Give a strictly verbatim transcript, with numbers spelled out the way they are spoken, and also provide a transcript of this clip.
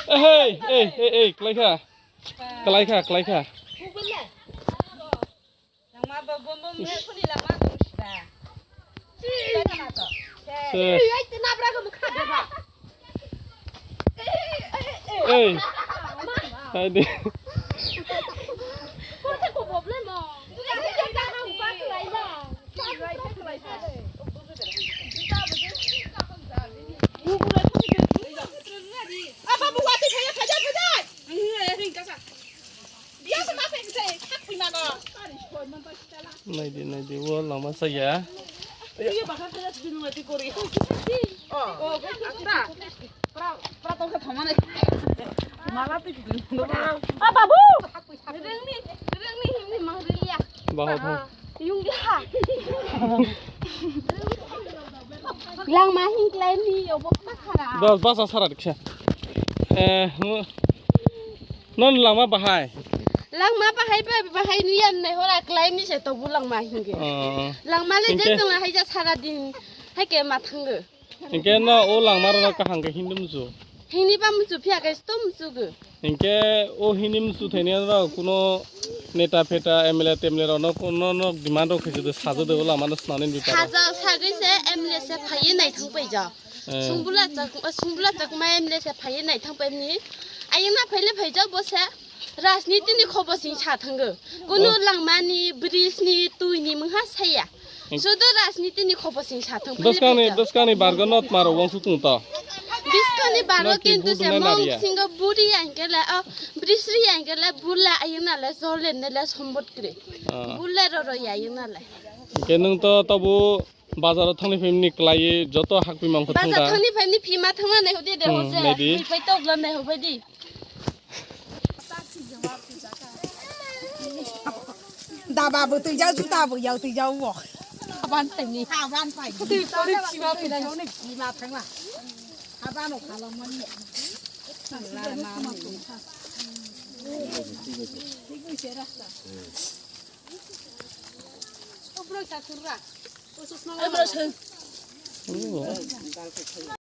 Hey, hey, hey, hey, klaikha. Klaikha, klaikha. Hey. Hey. Naidi, naidi, o lama saya. Ah, babu! Rengni, rengni himni mang rengya. Baho thang. Yung ha. Langma hingklai ni obok ta khara. Dos basa sara diksa. Eh, no, non langma bahai. Langma bahai ba bahai ni yan nai hora klai ni se to bu langma hinge. Oh. Langma le je Hingke? Jong hai ja sara din hai ke ma thango. Hinkhe no o langma rok kaham khe hindi musu. Hindi ba musu phiya khe sto musu go. Hinkhe o hindi musu thani rok kuno neta pheta M L A temle rok no kuno no demand rok khe sajwk de o lama no swnamni bipar. Sajwk sagwi se M L A se phaiye naithang paija. Eh. Sungbula chak, sungbula chakma M L A se phaiye naithang paimni. Ayang na phaile phaija bo se. Rajniti ni khobo sing sa thango. Kuno langmani, bridge ni, tui ni mungha saya. Sudo rajniti ni khobo sing sa thang. Doskani, doskani bargo not maro wong sutung to. Doskani bargo kintu se mong singo buri angkele, o bridge ri angkele, bula ayuna le, zole ne le, sombot kre. Bula roro ayuna le. Ke nung to tabu Bazar o thangni phaimni klai joto hakpi mangkho thang da. Bazar thangni phaimni phima thangna nai hodi de hose. Maybe. Phai to glan nai hobai di. Daba bo tui ja, juta bo yau tui ja wo. Haban phaimni. Haban phaimni. Tui kori chima phaimni. Chima thangla. Haban o khalong mani. Obroi sakurra.